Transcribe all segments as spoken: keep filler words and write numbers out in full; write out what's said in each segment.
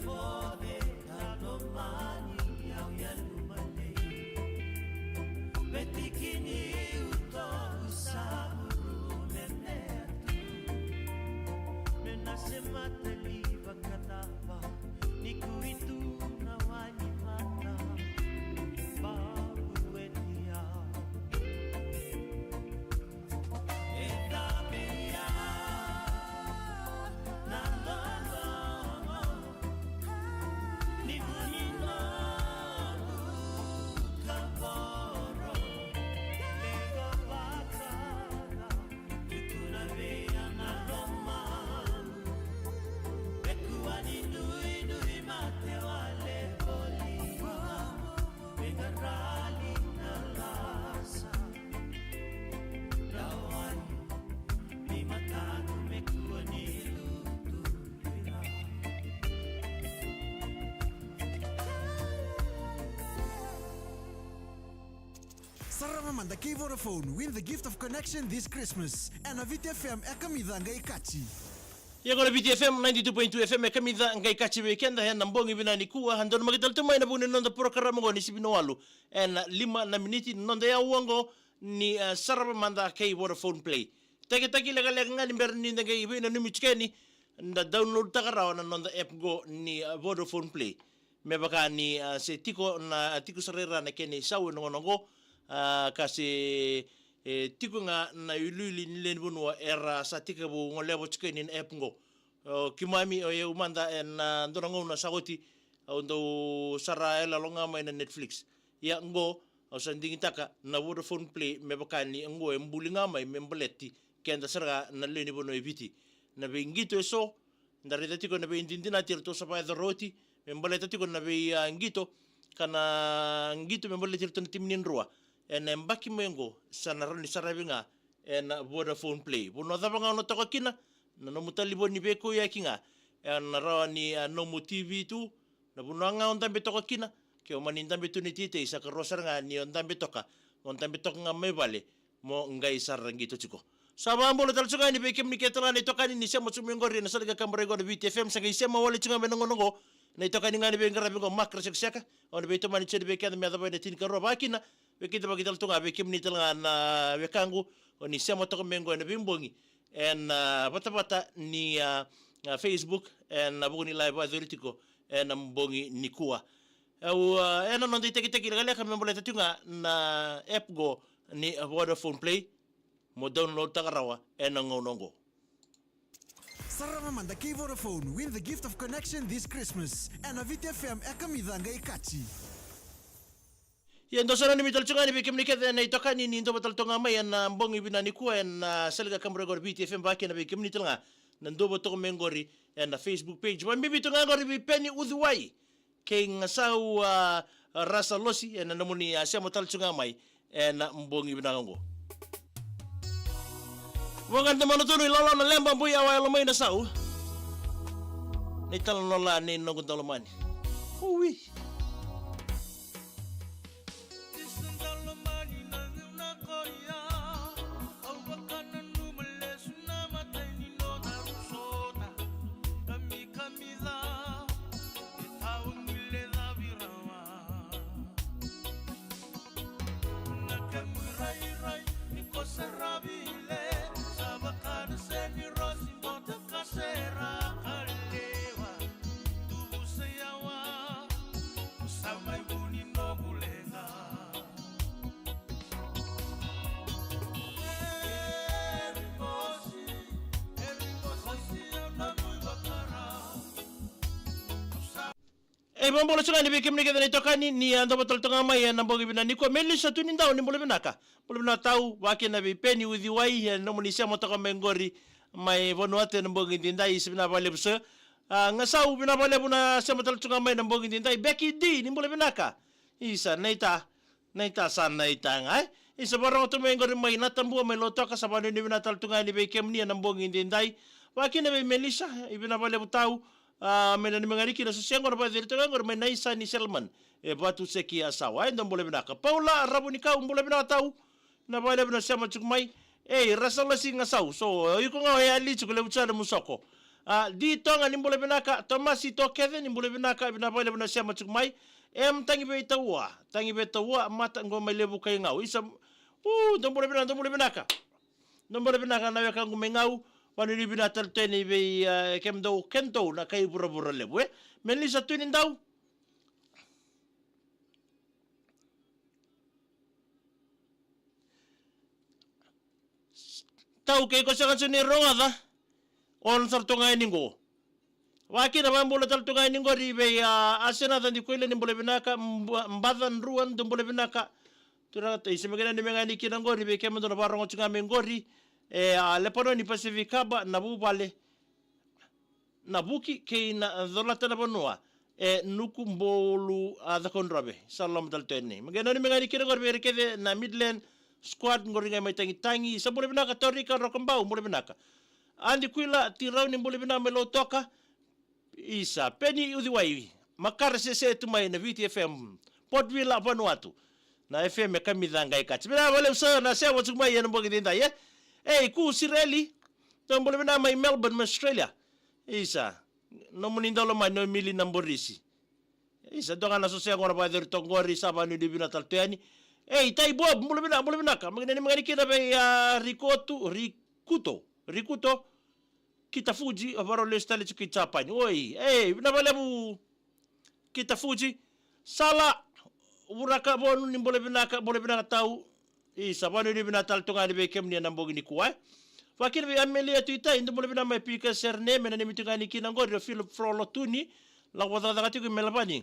Ove ka lomani au, ia luma nei. Vetikini uto, u sa vuru me metu. Me na se mata liva ka lava, ni kuitu na wai ni mata. Vavuru e tiau. Sarava mada kei Vodafone, win the gift of connection this Christmas. Ena Viti F M, e kamica qai kaci. Ia qo na Viti F M, ninety-two point two F M, e kamica qai kaci vei keda ena bogi vinaka nikua. Dou na maki tale tu mai na vuku ni noda porokaramu qo ni Sivi na Walu. Ena lima na miniti na noda aua qo ni, eh, sarava mada kei Vodafone Play. Takitaki lekaleka ga ni bera ni da qai veinanumi tiko yani, da download taka rawa na noda app qo ni, eh, Vodafone Play. Me vaka ni, eh, se tiko na, tiko sara i ra na kena isau ena gauna qo, ah, ka se, eh, tiko ga na iuliuli ni lewe ni vanua era sa tekivu goleva tiko yani na app qo. O keimami, o yau mada ena, ah, dua na gauna sa oti, au dau sara yaloyalo ga mai na Netflix. Ia qo, au sa digitaka na Vodafone Play me vaka ni qo e buli ga mai me baleti keda sara ga na lewe ni vanua e Viti. Na veiqito eso, da raica tiko na veidinadinati eratou sa vakayacora oti, me baleta tiko na vei, ah, qito, ka na qito me baleti iratou na timi ni Drua. Ena yabaki mai qo, sa na rawa ni saravi ga ena Vodafone Play. Vanua cava ga o na toka kina, na nomu talevoni veikauyaki ga, ena rawa ni, ah, nomu T V tu, na vanua ga o dabe toka kina, ke o mani dabe tu ni teitei, sa karua sara ga ni o dabe toka, mo dabe toka ga mai vale, mo qai sara qito tiko. Sa vakabula tale tiko ga yani vei kemuni kece tale ga na itokani ni sema tiko mai qori ena sala ni kakaburaki qo na Viti F M, sa qai sema wale tiko ga mai na gauna qo na itokani ga ni veiqaravi qo, Mark Rasekiseka, o na veitomani tiko yani vei keda me yacova ena tinikarua, vakakina vei keda, vakakina tale tu ga vei kemuni tale ga na wekaqu o ni sema toka mai qo ena veibogi ena, ah, vatavata ni, ah, ah, Facebook, ena vuku ni live vakayacori tiko ena bogi nikua. Au, ah, ena noda itakitaki lekaleka me baleta tiko ga na app qo ni Vodafone Play, mo download taka rawa ena gauna qo. Sarava mada kei Vodafone, win the gift of connection this Christmas. Ena Viti F M, e kamica qai kaci. Ia, dou sa nanumi tale tiko ga yani vei kemuni kece na itokani ni dou vata tale tu ga mai ena bogi vinaka nikua ena sala ni kakaburaki qo na Viti F M, vakakina vei kemuni tale ga na dou vata tiko mai qori ena Facebook page. Vakabibi tu ga qori vei Peni Uciwai kei Gasau, ah, Rasa Losi, ena nomuni, ah, sema tale tiko ga mai ena bogi vinaka qo. Voqa ni tamana tonu i lala na leba, bui awa yalo mai na sau. Ni tala nola ni noqu dalomani. Ui. E, vakabula tiko ga yani vei kemuni kece na itokani ni a dou vata tale tu ga mai ena bogi vinaka nikua. Melissa Tunidau, ni bula vinaka. Bula vinaka tau, vakakina vei Peni Uciwai, ena nomuni sema toka mai qori mai Vanuatu ena bogi edaidai, isa vinaka vakalevu sir. A, Gasau, vinaka vakalevu na sema tale tu ga mai ena bogi edaidai. Becky D, ni bula vinaka. Isa, naita. Naita, sa naita ga, e? Isa, vakarogo tu mai qori mai Natabua, mai Lautoka, sa vakanuinui vinaka tale tu ga yani vei kemuni ena bogi edaidai. Vakakina vei Melissa, i vinaka vakalevu tau, a, me nanumi ga yani kina, so se qo na vakaciri tu ga qori mai Naisa ni Seleman, e Vatu Seki Yasawa, e dou bula vinaka. Paula Ravunikau, bula vinaka tau, vinaka vakalevu na sema tiko mai. Ei, Rasa Losi, Gasau, so o iko ga o yali tiko, levu tiko na musoko. A, Di Toga ni bula vinaka, Tomasi Tokece ni bula vinaka, vinaka vakalevu na sema tiko mai. Em Tagi vei Taua, Tagi vei Taua, mata qo mai Levu kai Gau. Isa, u, dou bula vinaka, dou bula vinaka. Dou bula vinaka na wekaqu mai Gau, vanuinui vinaka tale tu yani vei, e, kemudou, kemudou na kai vuravura levu, e. Melisa Tui ni Dau. Tau kei ko sega tiko ni rogoca, o na tara tu ga yani qo. Vakina vakabula tale tu ga yani qori vei, a, Asenatha Dikuila ni bula vinaka, Mba-, Mbaca Druan, dou bula vinaka. Turaga, isa, me kena ni me ga ni kina qori vei kemudou na varogo tu ga mai qori. E, a, Lepanoni Pasifika ba na vuvale. Na vuki kei na colata na vanua e nuku bolu a cakaudrove. Sa loma tale tu yani. Me qai nanumi ga ni kina qori vei ira kece na Midland Squad qori ga mai Tagitagi. Sa bula vinaka Torika Rokobau, bula vinaka. Adi Kuila Tirau ni bula vinaka mai Lautoka. Isa, Peni Uciwai, makare sese tu mai na Viti F M, Port Vila, Vanuatu. Na F M e kamica qai kati. Vinaka vakalevu sara na sema tiko mai ena bogi edaidai, e. Ei, Ku Sireli, dou bula vinaka mai Melbourne, mai Australia. Isa, nomuni dau lomani o Mili na Borisi. Isa, dua ga na soso yaqona vakayacori toka qori, sa vanuinui vinaka tale tu yani. Ei, Tai Bob, bula vinaka, bula vinaka. Me kena ni me ga ni kina vei, a, Rikotu, Rikuto, Rikuto. Kita Fuji, o vakarau lesu tale tiko ki Japani. Oi, ei, vinaka vakalevu Kita Fuji. Sala Vuraka Vonu ni bula vinaka, bula vinaka Tau. Isa, vanuinui vinaka tale tu ga yani vei kemuni ena bogi nikua, e. Vakina vei Amelia Tuitai, dou bula vinaka mai Pika Serne, me nanumi tu ga yani kina qori o Philip Frollo Tuni, lako vakacakacaka tiko i Melavani.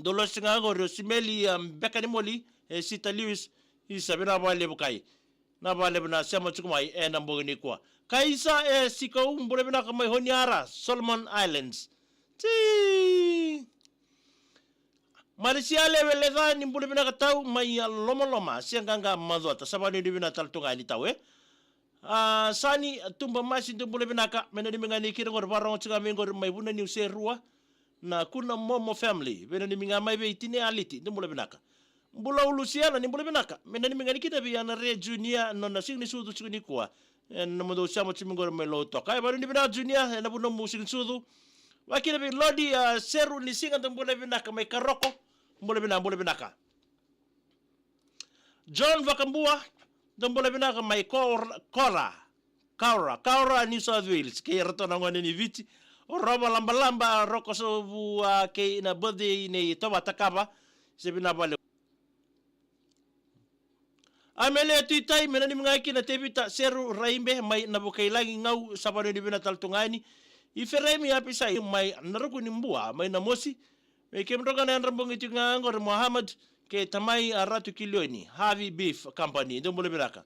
Dou lesu ga qori o Simeli, a, Bekanimoli, e, Sita Lewis, isa, vinaka vakalevu kai. Na vakalevu na sema tiko mai ena bogi nikua. Kaisa, e, Sikau, bula vinaka mai Honiara, Solomon Islands. Ti. Malisia Lewe Leca ni bula vinaka Tau mai, a, Lomaloma, Siaqaqa, Macuata, sa vanuinui vinaka tale tu ga yani Tau, e. A, Sani Tuba Masi, dou bula vinaka, me nanumi ga ni kina qori vakarorogo tiko ga mai qori mai Vunaniu Serua. Na Kuna Momo family, me nanumi ga mai vei Tine Aliti, dou bula vinaka. Bula Ulusiana ni bula vinaka, me nanumi ga ni kina vei Ana Re Junior, nona siga ni sucu tiko nikua. E, nomudou sema tiko mai qori mai Lautoka. E, vanuinui vinaka Junior, ena vuku ni nomu siga ni sucu. Vakina vei Lodi, a, Seru ni Siga, dou bula vinaka mai Karoko. Bula vinaka, bula vinaka. John Vakabua, dou bula vinaka mai Kor-, Kora, Kaura, Kaura, New South Wales, kei iratou na gone ni Viti. O Roma Labalaba, Roko Sovu, a, kei na birthday nei Tova Takava, se vinaka vakalevu. Amelia Tuitai, me nanumi ga kina Tevita Seru Raibe, mai Navukailagi Gau, sa vanuinui vinaka tale tu ga yani. Iferemi Apisai, mai Naruku ni Bua, mai Namosi, vei kemudrau ga na yadra bogi tiko ga qori Mohammed, kei tamai a Ratu Kilioni, Harvey Beef Company, dou bula vinaka.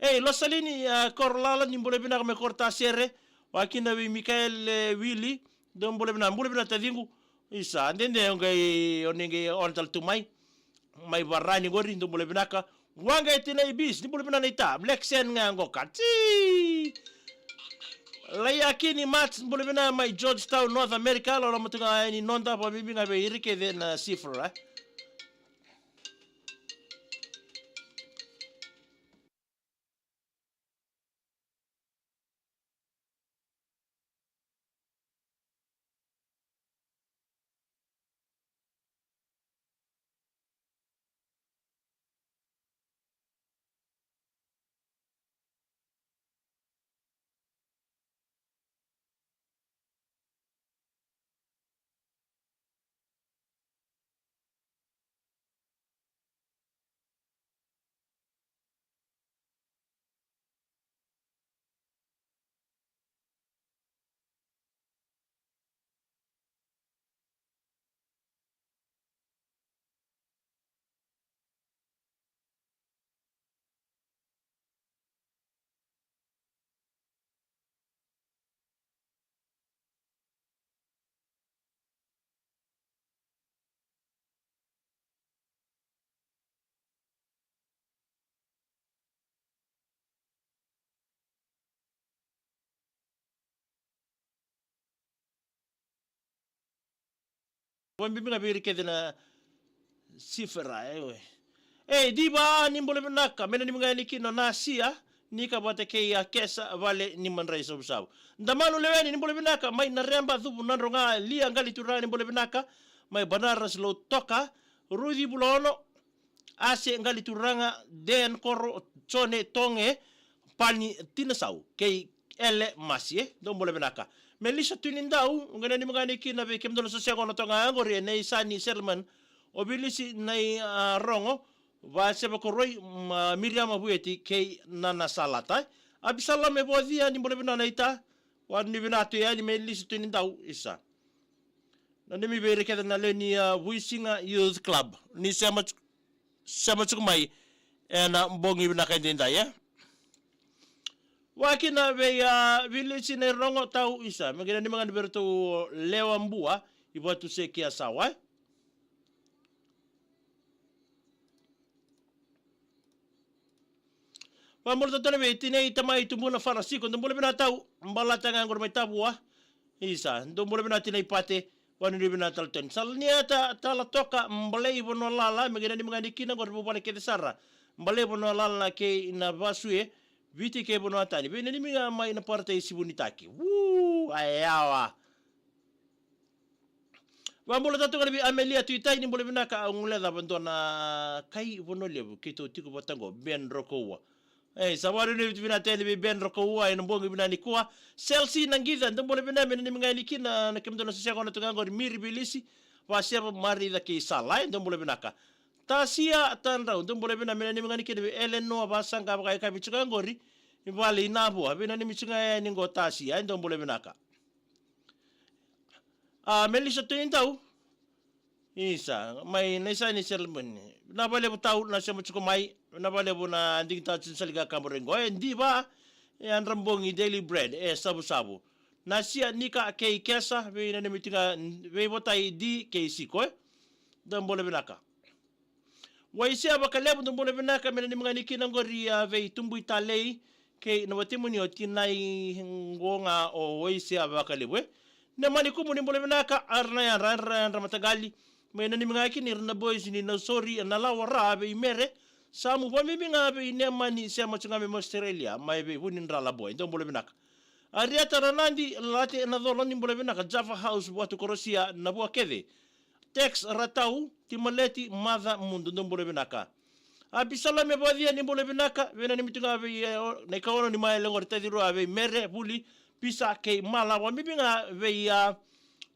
Ei, Losalini, a, Korolala, ni bula vinaka mai Korotasere, vakina vei Mikael, e, Wili, dou bula vinaka, bula vinaka taciqu. Isa, dede o qai, o ni qai on tale tu mai. Mai Varani qori, dou bula vinaka. Waqa e Tinai Beach, ni bula vinaka naita. Black Sand ga qo ka. Ti! Laiakini Mats, bula vinaka mai Georgetown, North America, loloma tu ga yani noda, vakabibi ga vei ira kece na Sifra, e. Vakabibi ga vei ira kece na Sifra, e, we. E, Diva, ni bula vinaka, me nanumi ga yani kina o Nasia, Nika vata kei a Kesa Vale ni Madrai Savusavu. Damanu Leweni ni bula vinaka, mai Nareba Cuvu Nadroga, Lia Qali Turaga ni bula vinaka, mai Banaras Lautoka, Ruci Vulaono, Ase Qali Turaga, Den Koro, Jone Toge, Pani Tinasau, kei Ele Masi, e, dou bula vinaka. Melissa Tuinidau, qai nanumi ga yani kina vei kemudou na soseago na toga qori, e Nei Sani Selman, o Vilisi Nei, a, Rogo, Vaseva Koroi, ma, Miriama Vueti, kei Nana Salata. Abisalome Vocia, ni bula vinaka naita, wa ni vinaka tu yani Melissa Tuinidau, isa. Nanumi vei ira kece na lewe ni, a, Vuisiga Youth Club. Ni sema, sema tiko mai ena bogi vinaka edaidai, e. Wa kina vei, a, Vilisi Nei Rogo tau isa. Me qai nanumi ga yani vei iratou Lewa Bua, i Vatusekiyasawa, e. Vabula tale vei Tinai Tamai Tubuna Farasiko, dou bula vinaka tau, balata ga qori mai Tavua. Isa, dou bula vinaka Tinai Pate, vanuinui vinaka tale tu yani. Salaniata Talatoka, Balei Vanualala, me qai nanumi ga yani kina qori vuvale kece sara. Balei Vanualala kei na Vasue, Viti kei Vanuatani. Vei nanumi ga mai na Parataisi Vunitaki. Vu, ayawa. Vabula tale tu ga yani vei Amelia Tuitai, ni bula vinaka, au guilecava e dua na kai Vanua Levu keitou tiko vata qo, Ben Rokoua. E, sa vanuinui vinaka tu yani vei Ben Rokoua ena bogi vinaka nikua. Chelsea Naqica, dou bula vinaka, me nanumi ga yani kina na kemudou na soseago na toga qori, Miri Vilisi, Vaseva, Marica kei Sala, e, dou bula vinaka. Tasia Tadrau, dou bula vinaka, me nanumi ga yani kina vei Elenoa Vasaqa, vakayakavi tiko ga qori i vale i Navua, vei nanumi tiko ga yani qo Tasia, e, dou bula vinaka. A, Melissa Tuinidau. Isa, mai Naisani Selemani. Vinaka vakalevu tau na sema tiko mai. Vinaka vakalevu na digitaka tiko na sala ni kakaburaki qo. E Diva, e Yadrabogi Daily Bread, e Savusavu. Nasia Nika kei Kesa, vei nanumi tiko ga, vei Votai Di kei Siko, e. Dou bula vinaka. Waisea Vakalevu, dou bula vinaka, me nanumi ga yani kina qori, a, vei Tubui Talei kei na watimuni o Tinai qo ga o Waisea Vakalevu, e. Nemani Kumu, ni bula vinaka, Ara na Yadra, Yadra, Yadra Mataqali, me nanumi ga kina ira na boys ni Nausori, Nalawa, Ra, vei Mere Samu, vabibi ga vei Nemani, sema tiko ga mai Australia, mai vei Vunidrala Boy, dou bula vinaka. Arieta Ranadi, Late Nacolo, ni bula vinaka, Jaffa House, Vatu Korosia, Navua kece. Tex Ratau, Timaleti, Maca Mudu, dou bula vinaka. A, Abisalome Vocia, ni bula vinaka, vei nanumi tiko ga vei, e, o, na ikaono ni maile qori, taci rua vei Mere, Vuli, Pisa kei Mala, vabibi ga vei, a,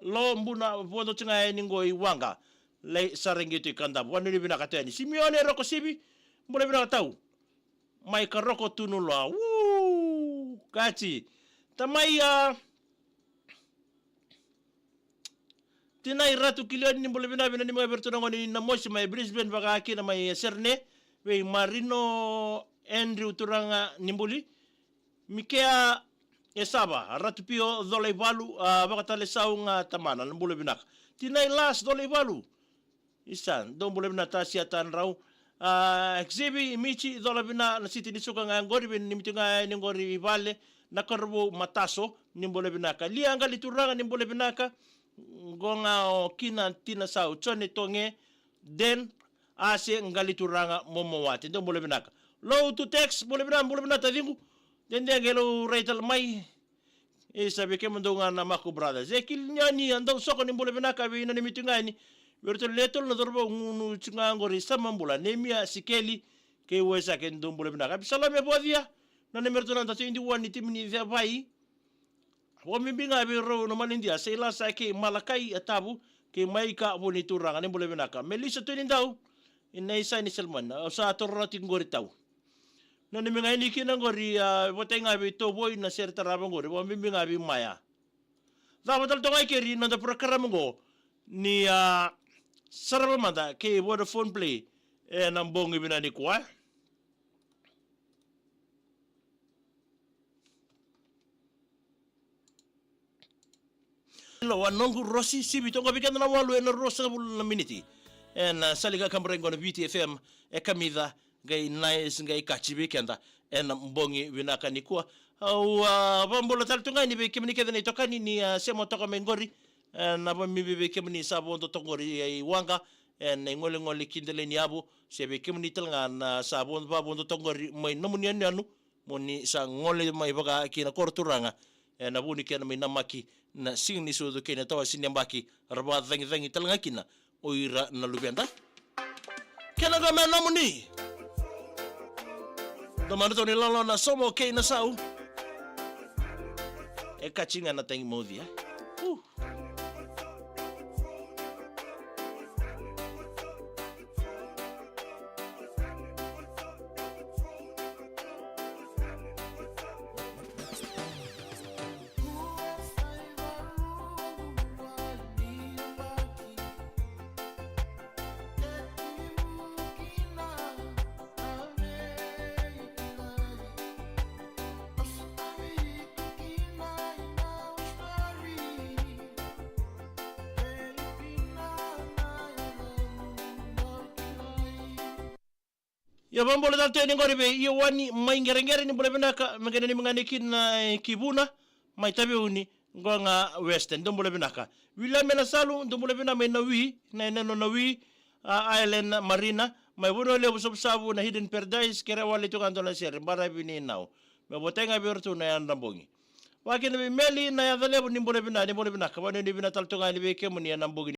Lo Buna, vodo tiko ga yani qo i Waqa, lai Saragitu i Kadavu, vanuinui vinaka tu yani. Simione Rokosivi, bula vinaka tau. Mai Karoko, Tunuloa. Uu, kati. Tamai, a, Tinai Ratu Kilioni, ni bula vinaka, vei nanumi ga vei iratou na gone ni Namosi mai Brisbane, vaka kina mai Serne, vei Marino Andrew Turaga ni buli. Mikea Esava, Ratu Pio Colaivalu, a, Vakatalesau ga tamana, na bula vinaka. Tinai Las Colaivalu, isa, dou bula vinaka. Tasia Tadrau. A, Xavi Michi, cola vina na siti ni suka ga qori, vei nanumi tiko ga yani qori i vale, na Karavou Mataso, ni bula vinaka. Lia Qali Turaga, ni bula vinaka. Qo ga o Kina Tinasau, Jone Toge, Den, Ase Qali Turaga, Momo Wate, dou bula vinaka. Lou Tu Tex, bula vinaka, bula vinaka taciqu. Dede qai lou rai tale mai. Isa, vei kemudou ga na Mako Brothers. E Kiliani, a, Dausoko, ni bula vinaka, vei nanumi tiko ga yani vei iratou na lewe tolu na cauravou gunu tiko ga qori, Samabula, Nemia, Sikeli kei Waisake, dou bula vinaka. Abisalome Vocia, nanumi iratou na under twenty-one ni timi ni Cevai. Vabibi ga vei rau na manidia, Seilasa kei Malakai, a, Tavu kei Maika Vunituraga, ni bula vinaka. Melissa Tuinidau, i Naisani Selemani, au sa toro rawa tiko qori tau. Nanumi ga yani kina qori, a, votai ga vei Tovoi na sere tarava qori, vabibi ga vei Maya. Cava tale toka ga i keri na noda program qo ni, a, Sarava Mada kei Vodafone Play ena bogi vinaka nikua. Lo, a, noqu Rosi, sivi toka vei keda na walu ena ruasagavulu na miniti. Ena, a, sala ni kakaburaki qo na Viti F M, e kamica, qai nice, qai kaji vei keda ena bogi vinaka nikua. Au, a, vakabula tale tu ga yani vei kemuni kece na itokani ni, a, sema toka mai qori. Ena, vabibi vei kemuni sa vodo toka qori i Waqa, ena igolegole ki Delainiyavo, se vei kemuni tale ga na sa vo-, vavodo toka qori mai nomuni yanuyanu, mo ni sa gole mai vaka ki na koro turaga, e na vu ni kena mai namaki na siga ni sucu kei na tawasi ni yabaki, ra vakacagicagi tale ga kina o ira na luveda. Kena qo me nomuni. Domanu tau ni lalo na somo kei na sau. E kaci ga na tagi mauci, e? Uh. Ia, vakabula tale tu yani qori vei Iowani mai Qereqere, ni bula vinaka, me qai nanumi ga ni kina, e, ki Vuna, mai Taveuni, qo ga Western, dou bula vinaka. Viliame Nasalu, dou bula vinaka mai Nawi, na yanuyanu o Nawi, a, Island Marina, mai Vanua Levu, Savusavu, na Hidden Paradise, kerea wale tu ga dua na sere, baravi ni nau. Me votai ga vei iratou na yadra bogi. Vaka kina vei Meli Nayacalevu, ni bula vinaka, ni bula vinaka, vakanuinui vinaka tale tu ga yani vei kemuni ena bogi